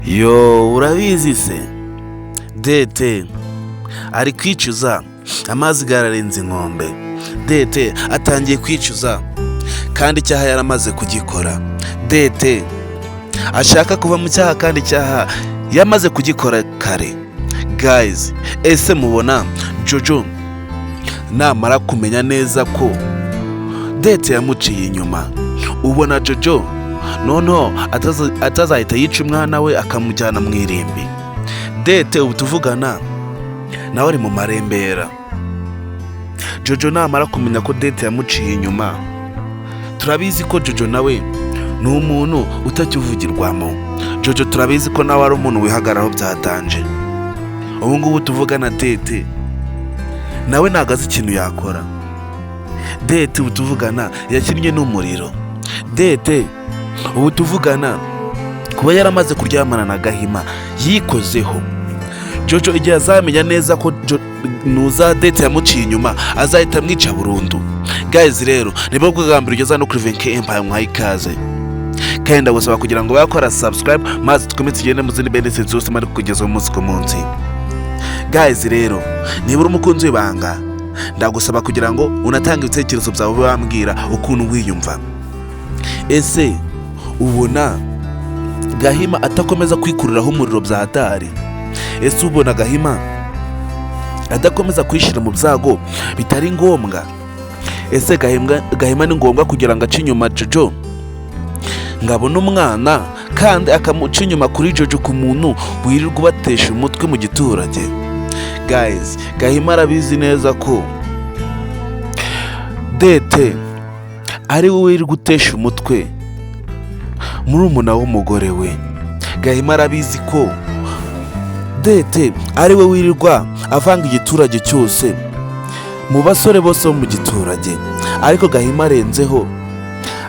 Yo, urabizi se, Dete ari kwicuza, amazi gararenze inkombe. Dete atangiye kwicuza kandi icyaha yaramaze kugikora. Dete ashaka kuva mu cyaha kandi icyaha yamaze kugikora kare. Guys, ese mubona Jojo namara kumenya neza ko Dete yamuciye inyuma, ubona Jojo noneho atazahita yica umwana we akamujyana mu irimbi? Dete ubu tuvugana nawe ari mu marembera. Jojo namara kumenya ko Dete yamuciye inyuma, turabizi ko Jojo nawe ni umuntu utakivugirwamo. Jojo turabizi ko nawe ari umuntu wihagararaho byatanje. Ubu ngubu tuvugana Dete nawe ntabwo azi ikintu yakora. Dete ubu tuvugana yakinnye n'umuriro. Dete ubu tuvugana kuba yaramaze kuryamana na Gahima yikozeho. Jojo igihe azamenya neza ko nuza Dete yamuciye inyuma, azahita amwica burundu. Guys, rero nibwo bwa mbere ugeze hano kuri Venke Empire, mwaha ikaze kandi ndagusaba kugira ngo bakora subscribe maze dukomeze tugende mu zindi benefits zose mari kugeza umunsi ku munsi. Guys, rero niba uri umukunzi w'ibanga, ndagusaba kugira ngo unatange ibitekerezo byawe, ube wambwira ukuntu wiyumva. Ese ubona Gahima atakomeza kwikuriraho umuriro bya hatari? Ese ubona Gahima adakomeza kwishyira mu byago bitari ngombwa? Ese Gahima ni ngombwa kugira ngo ace inyuma Jojo ngo abone umwana, kandi akamuca inyuma kuri Jojo, ku muntu wirirwa ubatesha umutwe mu giturage? Guys, Gahima arabizi neza ko Dete ari we wirirwa utesha umutwe murumuna w'umugore we. Gahima arabizi ko Dete ari we wirirwa avanga igiturage cyose mu basore bose bo mu giturage, ariko Gahima arenzeho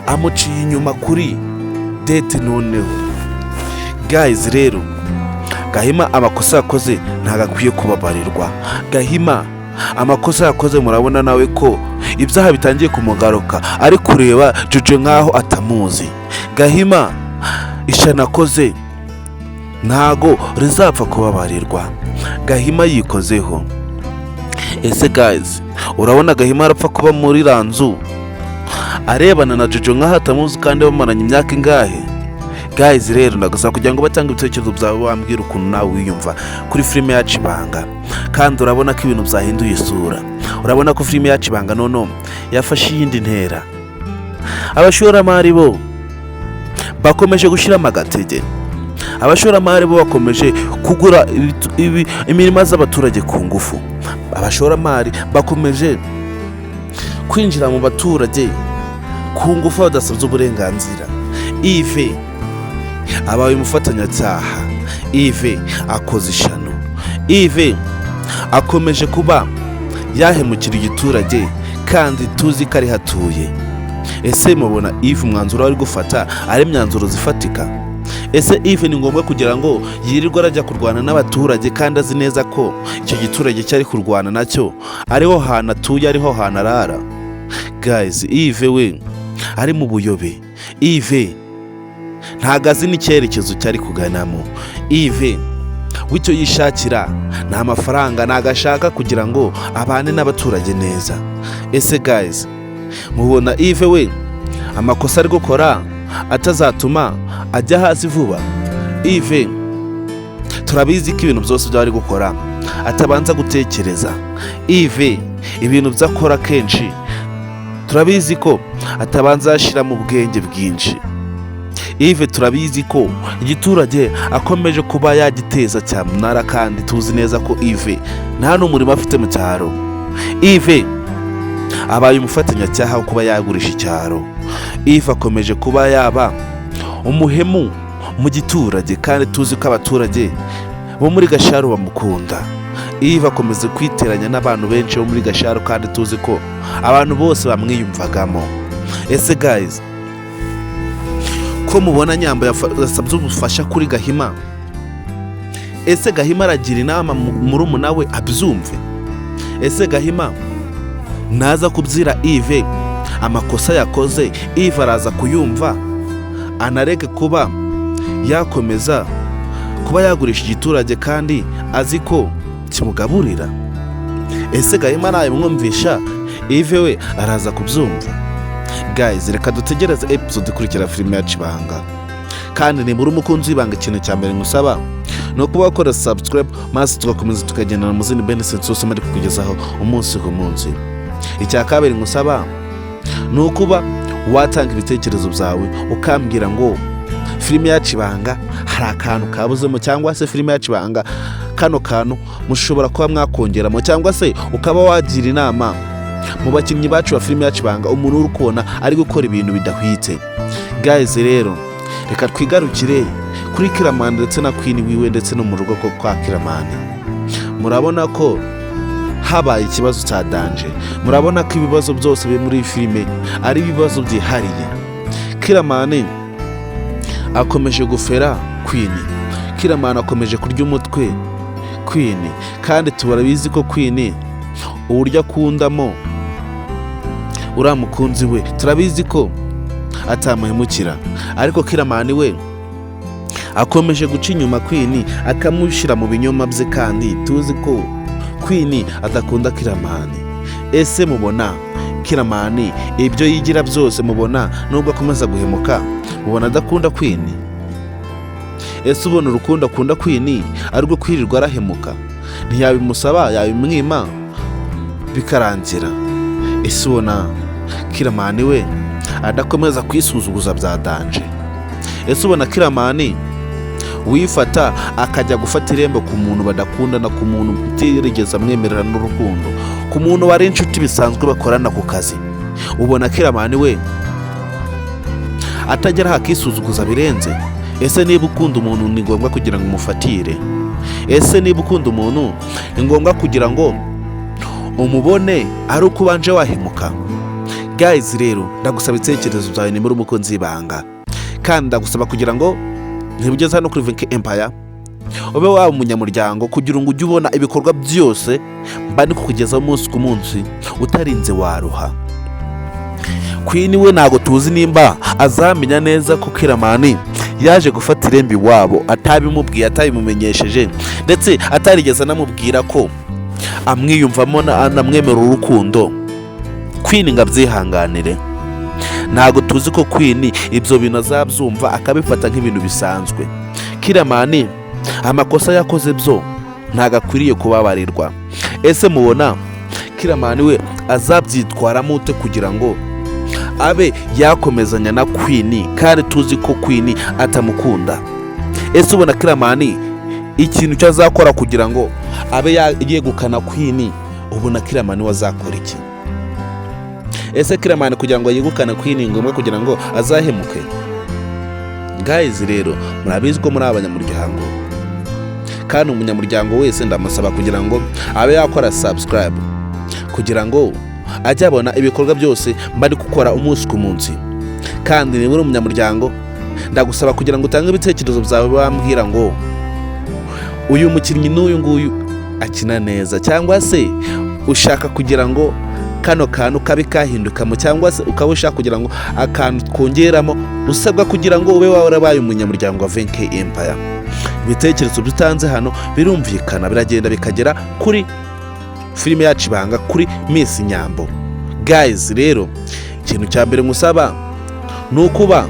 amuciye inyuma kuri Dete noneho. Guys, rero Gahima amakosa yakoze ntabwo akwiye kubabarirwa. Gahima amakosa yakoze, murabona nawe ko ibyaha bitangiye kumugaruka, ari kureba Jojo nk'aho atamuzi. Gahima ishyano akoze ntago rizapfa kubabarirwa. Gahima yikozeho. Ese guys, urabona Gahima arapfa kuba muri ranzu arebana na Jojo nk'aho atamuzi kandi bamaranye imyaka ingahe? Guys, rero ndagusaba kugira ngo batange ibitekerezo byawe, wambwira ukuntu nawe wiyumva kuri filime yacu Ibanga. Kandi urabona ko ibintu byahinduye isura, urabona ko filime yacu Ibanga noneho yafashe iyindi ntera. Abashoramari bo bakomeje gushyiramo agatege, abashoramari bo bakomeje kugura imirima z'abaturage ku ngufu, abashoramari bakomeje kwinjira mu baturage ku ngufu badasabye uburenganzira. Ive abaye umufatanyacyaha, Ive akoze ishano, Ive akomeje kuba yahemukira igiturage kandi tuzi ko ari hatuye. Ese mubona Ive umwanzuro ari gufata ari imyanzuro zifatika? Ese Ive ni ngombwa kugira ngo yirirwe arajya kurwana n'abaturage kandi azi neza ko icyo giturage cyari kurwana nacyo ariho hantu atuye, ariho hantu arara? Guys, Ive we ari mu buyobe. Ive ntago azi n'icyerekezo cyari kuganamo. Ive w'icyo yishakira ni amafaranga, ntago ashaka kugira ngo abane n'abaturage neza. Ese guys, mubona Ive we amakosa ari gukora atazatuma ajya hasi vuba? Ive turabizi ko ibintu byose byo ari gukora atabanza gutekereza. Ive ibintu byo akora kenshi turabizi ko atabanza yashyiramo ubwenge bwinshi. Ive turabizi ko igiturage akomeje kuba yagiteza cyamunara, kandi tuzi neza ko Ive nta n'umurimo afite mu cyaro. Ive abaye umufatanyacyaha wo kuba yagurisha icyaro. Ive akomeje kuba yaba umuhemu mu giturage kandi tuzi ko abaturage bo muri Gasharu bamukunda. Ive akomeza kwiteranya n'abantu benshi bo muri Gasharu kandi tuzi ko abantu bose bamwiyumvagamo. Ese guys, ko mubona Nyambo yasabye ubufasha kuri Gahima, ese Gahima aragira inama murumuna we abyumve? Ese Gahima naza kubyira Ive amakosa yakoze, Ive araza kuyumva anareke kuba yakomeza Kuba yagurisha igiturage kandi azi ko kimugaburira. Ese Gahima nabimwumvisha, Ive we araza kubyumva? Guys, reka dutegereze episode ikurikira filime yacu Ibanga. Kandi nibura umukunzi w'Ibanga, ikintu cya mbere ngusaba ni ukuba wakora subscribe, maze tugakomeza tukagendana mu zindi benefits zose muri kukugezaho umunsi ku munsi. Icya kabiri ngusaba ni ukuba watanga ibitekerezo byawe, ukambwira ngo filime yacu Ibanga hari akantu kabuzemo, cyangwa se filime yacu Ibanga kano kantu mushobora kuba mwakongeramo, cyangwa se ukaba wagira inama mu bakinnyi bacu ba filime yacu Ibanga, umuntu uri kubona ari gukora ibintu bidahwitse. Guys rero, reka twigarukire kuri Kiramani ndetse na Queen wiwe, ndetse no mu rugo kwa Kiramani. Murabona ko habaye ikibazo cya danger. Murabona ko ibibazo byose biri muri iyi filime ari ibibazo byihariye. Kiramani akomeje gufera Queen, Kiramani akomeje kurya umutwe Queen, kandi turabizi ko Queen uburyo akundamo uriya mukunzi we, turabizi ko atamuhemukira. Ariko Kiramani we akomeje guca inyuma Queen, akamushyira mu binyoma bye, kandi tuzi ko Queen adakunda Kiramani. Ese mubona Kiramani ibyo yigira byose, mubona nubwo akomeza guhemuka, mubona adakunda Queen? Ese ubona urukundo akunda Queen ari rwo kwirirwa arahemuka? Ntiyabimusaba, yabimwima bikarangira. Ese ubona Kiramani we adakomeza kwisuzuguza bya danger? Ese ubona Kiramani wifata akajya gufata irembo ku muntu badakundana, ku muntu utirigeze amwemerera n'urukundo, ku muntu wari inshuti bisanzwe bakorana ku kazi, ubona Kiramani we atagera akisuzuguza birenze? Ese niba ukunda umuntu ni ngombwa kugira ngo umufatire? Ese niba ukunda umuntu ni ngombwa kugira ngo umubone ari uko ubanje wahemuka? Guys rero, ndagusaba ibitekerezo byawe ni muri umukunzi w'Ibanga, kandi ndagusaba kugira ngo ntibugeze hano kuri Vinki Empire ube waba umunyamuryango, kugira ngo ujye ubona ibikorwa byose mba ndi kukugezaho umunsi ku munsi utarinze waruha. Queen we ntabwo tuzi nimba azamenya neza ko Kiramani yaje gufata irembo iwabo atabimubwiye, atabimumenyesheje, ndetse atarigeze anamubwira ko amwiyumvamo anamwemera urukundo. Queen ngo abyihanganire. Ntabwo tuzi ko Queen ibyo bintu azabyumva akabifata nk'ibintu bisanzwe. Kiramani amakosa yakoze byo ntabwo akwiriye kubabarirwa. Ese mubona Kiramani we azabyitwaramo ute kugira ngo abe yakomezanya na Queen, kandi tuzi ko Queen atamukunda? Ese ubona Kiramani ikintu cyo azakora kugira ngo abe yegukana Queen, ubona Kiramani we azakora iki? Ese Kiramani kugira ngo yegukane Queen ni ngombwa kugira ngo azahemuke? Guys rero, murabizi ko muri abanyamuryango, kandi umunyamuryango wese ndamusaba kugira ngo abe yakora subscribe, kugira ngo ajye abona ibikorwa byose mba ndi gukora umunsi ku munsi. Kandi niba uri umunyamuryango, ndagusaba kugira ngo utange ibitekerezo byawe, bambwira ngo uyu mukinnyi n'uyu nguyu akina neza, cyangwa se ushaka kugira ngo kano kantu kabe kahindukamo, cyangwa se ukaba ushaka kugira ngo akantu twongeramo. Usabwa kugira ngo ube warabaye umunyamuryango wa Venke Empire. Ibitekerezo bitanze hano birumvikana, biragenda bikagera kuri filime yacu Ibanga, kuri Miss Nyambo. Guys rero, ikintu cya mbere ngusaba ni ukuba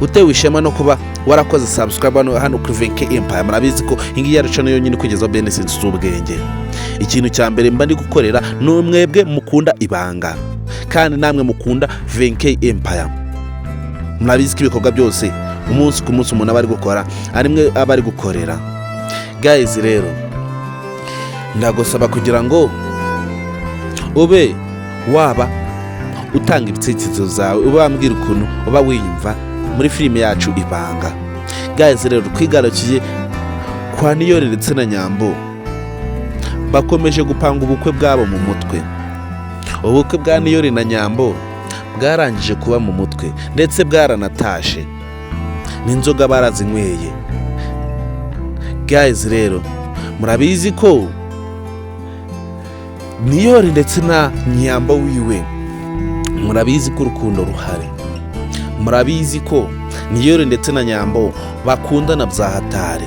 utewe ishema no kuba warakoze subscribe hano kuri Venke Empire. Murabizi ko iyi ngiyi ari channel yonyine ikugezaho benefits z'ubwenge. Ikintu cya mbere mba ndi gukorera ni mwebwe mukunda Ibanga, kandi namwe mukunda Venke Empire. Murabizi ko ibikorwa byose umunsi ku munsi umuntu aba ari gukora ari mwe aba ari gukorera. Guys rero, ndagusaba kugira ngo ube waba utanga ibitekerezo zawe, ube wambwira ukuntu uba wiyumva muri filime yacu Ibanga. Guys rero, twigarukiye kwa Niyori ndetse na Nyambo, bakomeje gupanga ubukwe bwabo mu mutwe. Ubukwe bwa Niyori na Nyambo bwarangije kuba mu mutwe, ndetse bwaranatashe n'inzoga barazinyweye. Guys rero, murabizi ko Niyori ndetse na Nyambo wiwe, murabizi ko urukundo ruhari, murabizi ko Niyori ndetse na Nyambo bakundana bya hatari,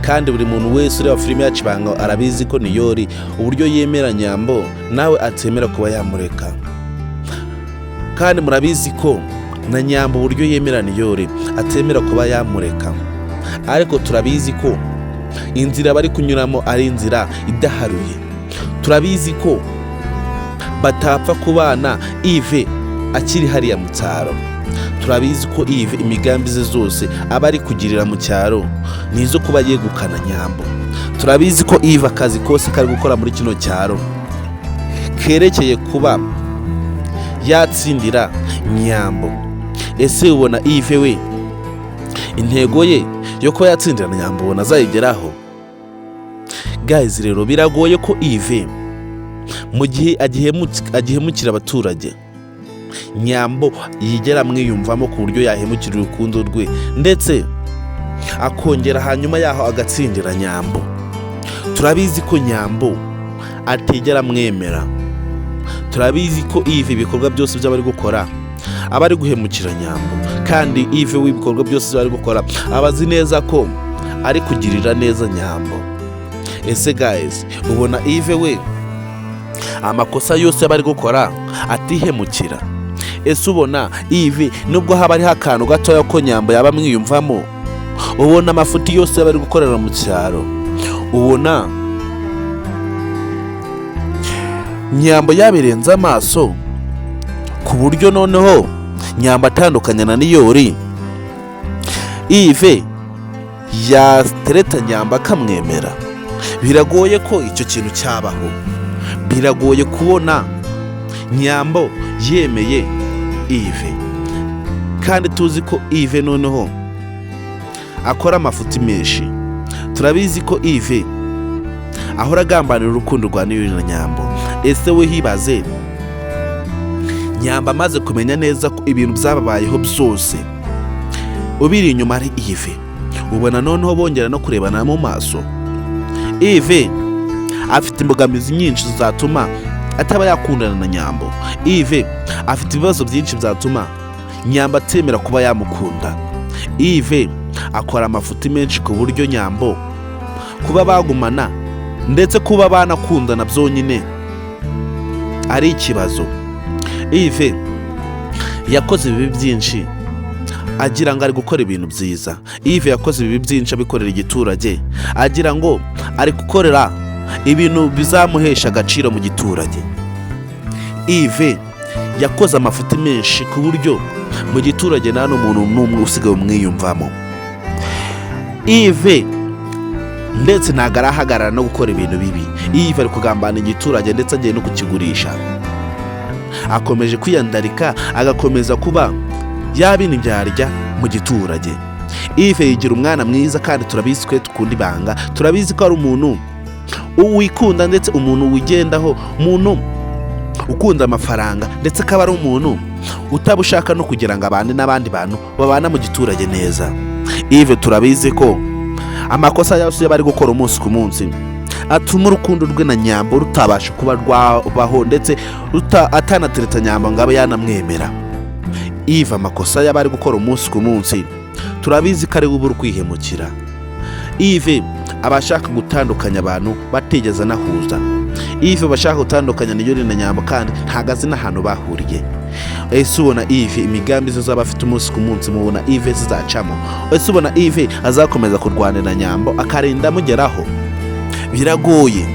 kandi buri muntu wese ureba filime yacu Ibanga arabizi ko Niyori uburyo yemera Nyambo nawe atemera kuba yamureka, kandi murabizi ko na Nyambo uburyo yemera Niyori atemera kuba yamureka. Ariko turabizi ko inzira bari kunyuramo ari inzira idaharuye. Turabizi ko batapfa kubana Yves akiri hariya mu cyaro. Turabizi ko Yves imigambi ze zose aba ari kugirira mu cyaro ni izo kuba yegukana Nyambo. Turabizi ko Yves akazi kose kari gukora muri kino cyaro kerekeye kuba yatsindira Nyambo. Ese ubona Yves we intego ye yo kuba yatsindira Nyambo ubona azayigeraho? Guys, rero biragoye ko Yves mu gihe agihemukira abaturage, Nyambo yigera amwiyumvamo ku buryo yahemukira urukundo rwe, ndetse akongera hanyuma yaho agatsindira Nyambo. Turabizi ko Nyambo atigera amwemera. Turabizi ko Yves ibikorwa byose by'aba ari gukora aba ari guhemukira Nyambo, kandi Yves w'ibikorwa byose by'aba ari gukora aba azi neza ko ari kugirira neza Nyambo. Ese guys, ubona Yves we amakosa yose aba ari gukora atihemukira? Ese ubona Yves nubwo haba hariho akantu gatoya ko Nyambo yaba amwiyumvamo, ubona amafuti yose aba ari gukorera mu cyaro, ubona Nyambo yabirenze amaso ku buryo noneho Nyambo atandukanye na Niyori, Yves yatereta Nyambo akamwemera? Biragoye ko icyo kintu cyabaho. Biragoye kubona Nyambo yemeye Yves, kandi tuzi ko Yves noneho akora amafuti menshi. Turabizi ko Yves ahora agambanira urukundo rwa Niyori na Nyambo. Ese we hibaze, Nyambo amaze kumenya neza ko ibintu byababayeho byose ubiri inyuma ari Yves, ubona noneho bongera no kurebana mu maso? Yves afite imbogamizi nyinshi zatuma ataba yakundana na Nyambo. Yves afite ibibazo byinshi byatuma Nyambo atemera kuba yamukunda. Yves akora amafuti menshi ku buryo Nyambo kuba bagumana ndetse kuba banakundana byonyine ari ikibazo. Yves yakoze ibibi byinshi agira ngo ari gukora ibintu byiza. Yves yakoze ibibi byinshi abikorera igiturage agira ngo ari gukorera ibintu bizamuhesha agaciro mu giturage. Yves yakoze amafuti menshi ku buryo mu giturage nta n'umuntu n'umwe usigaye umwiyumvamo. Yves ndetse ntabwo arahagarara no gukora ibintu bibi. Yves ari kugambana igiturage ndetse agiye no kukigurisha. Akomeje kwiyandarika, agakomeza kuba yaba indyarya mu giturage. Yves yigira umwana mwiza, kandi turabizi ko dukunda ibanga. Turabizi ko ari umuntu wikunda, ndetse umuntu wigendaho, umuntu ukunda amafaranga, ndetse akaba ari umuntu utaba ushaka no kugira ngo abane n'abandi bantu babana mu giturage neza. Yves turabizi ko amakosa yose bari gukora umunsi ku munsi atuma urukundo rwe na Nyambo rutabasha kuba rwabaho, ndetse atanatereta Nyambo ngo abe yanamwemera. Yves amakosa yaba ari gukora umunsi ku munsi turabizi ko ari we ubura kwihemukira. Yves aba ashaka gutandukanya abantu batigeze anahuza. Yves aba ashaka gutandukanya Niyori na Nyambo, kandi ntabwo azi n'ahantu bahuriye. Ese ubona Yves imigambi ze zaba afite umunsi ku munsi, mubona Yves zizacamo? Ese ubona Yves azakomeza kurwanira Nyambo akarinda amugeraho? Biragoye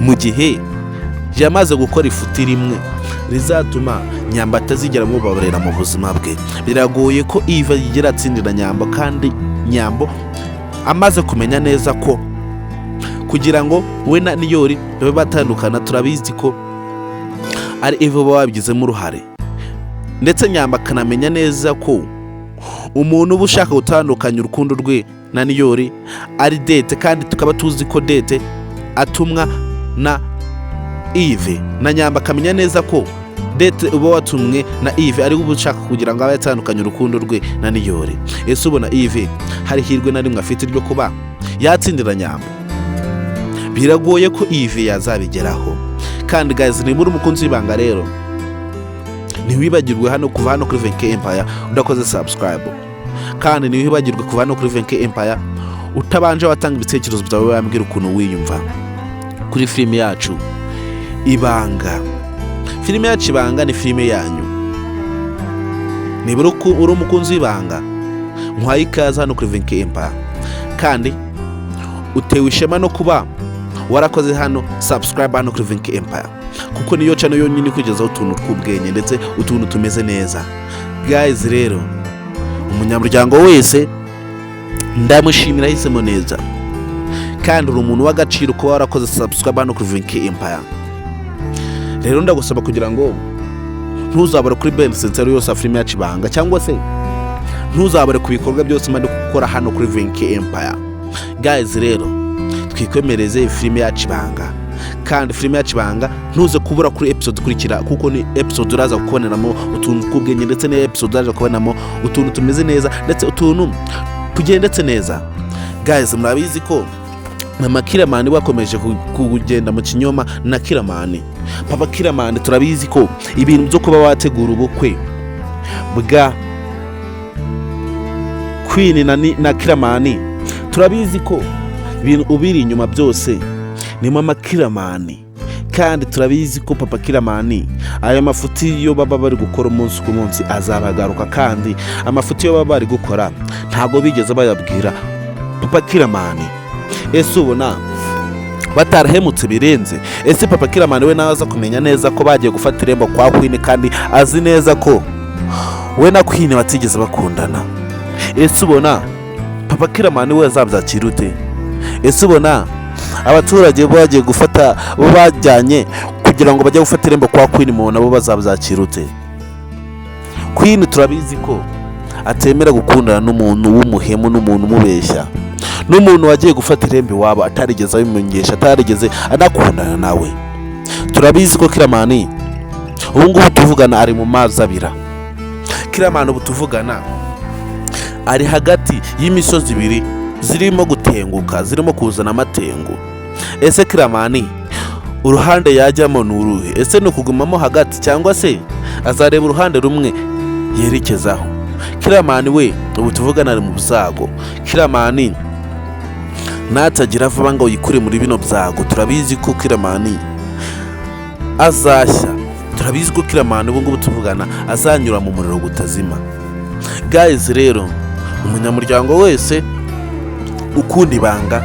mu gihe yamaze gukora ifuti rimwe rizatuma Nyambo atazigera amubabarira mu buzima bwe. Biragoye ko Yves yigera atsindira Nyambo, kandi Nyambo amaze kumenya neza ko kugira ngo we na Niyori babe batandukana, turabizi ko ari Yves uba wabigizemo uruhare. Ndetse Nyambo akanamenya neza ko umuntu uba ushaka gutandukanya urukundo rwe na Niyori ari Dete, kandi tukaba tuzi ko Dete atumwa na Yves. Na Nyambo akamenya neza ko Dete uba watumwe na Yves ari we uba ushaka kugira ngo abe yatandukanye urukundo rwe na Niyori. Ese ubona Yves hari ihirwe na rimwe afite ryo kuba yatsindira Nyambo? Biragoye ko Yves yazabigeraho. Kandi guys, niba uri umukunzi w'ibanga rero, ntiwibagirwe hano kuva hano kuri VK Empire udakoze subscribe. Kandi ntiwibagirwe kuva no kuri Venke Empire utabanje watanga ibitekerezo byawe, wambwira ukuntu wiyumva kuri filime yacu Ibanga. Filime yacu Ibanga ni filime yanyu. Niba uri umukunzi w'Ibanga, nkwaye ikaze hano kuri Venke Empire, kandi utewe ishema no kuba warakoze hano subscribe hano kuri Venke Empire, kuko niyo channel yonyine ikugezaho utuntu tw'ubwenge ndetse utuntu tumeze neza. Guys rero, umunyamuryango wese ndamushimira, ahisemo neza, kandi uri umuntu w'agaciro kuba warakoze subscribe hano kuri Venke Empire. Rero ndagusaba kugira ngo ntuzabure kuri Ben Sincere yose ya filime yacu Ibanga, cyangwa se ntuzabure ku bikorwa byose maze gukora hano kuri Venke Empire. Guys rero, twikomereze filime yacu Ibanga. Kandi filime yacu Ibanga ntuze kubura kuri episode ikurikira, kuko ni episode uraza kuboneramo utuntu tw'ubwenge, ndetse ni episode uraza kubonamo utuntu tumeze neza, ndetse utuntu tugendetse neza. Guys, murabizi ko mama Kiramani bakomeje kugenda mu kinyoma na Kiramani, papa Kiramani. Turabizi ko ibintu byo kuba wategura ubukwe bwa Queen na Kiramani, turabizi ko ibintu ubiri inyuma byose ni mama Kiramani. Kandi turabizi ko papa Kiramani aya mafuti yo baba bari gukora umunsi ku munsi azabagaruka, kandi amafuti yo baba bari gukora ntabwo bigeze bayabwira papa Kiramani. Ese ubona batarahemutse birenze? Ese papa Kiramani we nawe aza kumenya neza ko bagiye gufata irembo kwa Queen, kandi azi neza ko we na Queen batigeze bakundana? Ese ubona papa Kiramani we azabyakira ute? Ese ubona abaturage bo bagiye gufata, bo bajyanye kugira ngo bajye gufata irembo kwa Queen, mu nabo bazabyakira ute? Queen turabizi ko atemera gukundana n'umuntu w'umuhemu, n'umuntu umubeshya, n'umuntu wagiye gufata irembo iwabo atarigeze abimenyesha, atarigeze anakundana nawe. Turabizi ko Kiramani ubu ngubu tuvugana ari mu mazi abira. Kiramani ubu tuvugana ari hagati y'imisozi ibiri zirimo gutenguka, zirimo kuzana amatengu. Ese Kiramani uruhande yajyamo ni uruhe? Ese ni ukugumamo hagati, cyangwa se azareba uruhande rumwe yerekezaho? Kiramani we ubu tuvugana ari mu byago. Kiramani natagira vuba ngo yikure muri bino byago, turabizi ko Kiramani azashya. Turabizi ko Kiramani ubu ngubu tuvugana azanyura mu muriro gutazima. Guys rero, umunyamuryango wese ukunda Ibanga,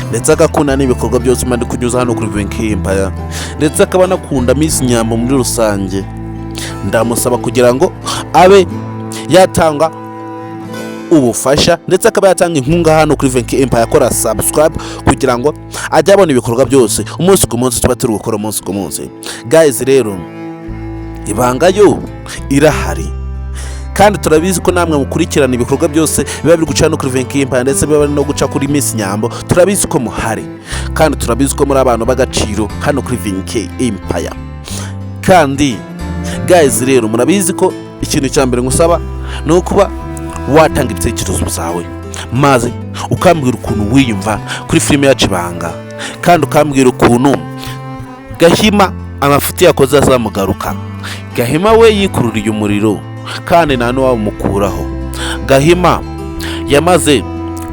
ndetse agakunda n'ibikorwa byose umaze kunyuza hano kuri Venke Empire, ndetse akaba anakunda Miss Nyambo muri rusange, ndamusaba kugira ngo abe yatanga ubufasha, ndetse akaba yatanga inkunga hano kuri Venke Empire, akora subscribe kugira ngo ajye abona ibikorwa byose umunsi ku munsi tuba turi gukora umunsi ku munsi. Guys rero, Ibanga yo irahari, kandi turabizi ko namwe mukurikirana ibikorwa byose biba biri guca no kuri Venke Empire, ndetse biba biri no guca kuri Miss Nyambo. Turabizi ko muhari, kandi turabizi ko muri abantu b'agaciro hano kuri Venke Empire. Kandi guys rero, murabizi ko ikintu cya mbere ngusaba ni ukuba watanga ibitekerezo byawe, maze ukambwira ukuntu wiyumva kuri filime yacu Ibanga, kandi ukambwira ukuntu Gahima amafuti yakoze azamugaruka. Gahima we yikururiye umuriro, kandi nta n'uwamukuraho. Gahima yamaze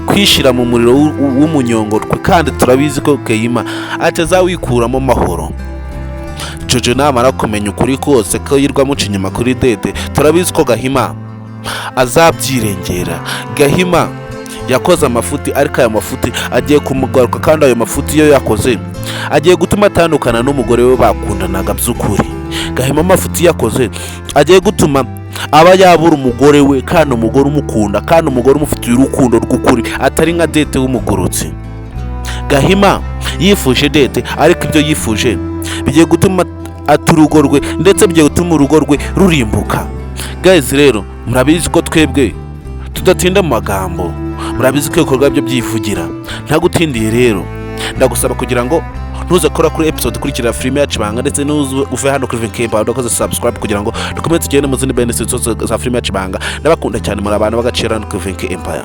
kwishyira mu muriro w'umunyongotwe, kandi turabizi ko Gahima atazawikuramo amahoro. Jojo namara kumenya ukuri kose ko yirwa amuca inyuma kuri Dede, turabizi ko Gahima azabyirengera. Gahima yakoze amafuti, ariko aya mafuti agiye kumugaruka, kandi ayo mafuti iyo yakoze agiye gutuma atandukana n'umugore we bakundanaga by'ukuri. Gahima amafuti yakoze agiye gutuma aba yabura umugore we, kandi umugore umukunda, kandi umugore umufitiye urukundo rw'ukuri, atari nka Dete w'umugorotsi. Gahima yifuje Dete, ariko ibyo yifuje bigiye gutuma ata urugo rwe, ndetse bigiye gutuma urugo rwe rurimbuka. Guys rero, murabizi ko twebwe tudatinda mu magambo, murabizi ko ibikorwa byo byivugira. Ntagutindiye rero, ndagusaba kugira ngo ntuze kora kuri episode ikurikira filime yacu Ibanga, ndetse ntuze uve hano kuri Venke Empire udakoze subscribe, kugira ngo dukomeze tugende mu zindi benefits zose za filime yacu Ibanga. Ndabakunda cyane, muri abantu b'agaciro hano kuri Venke Empire.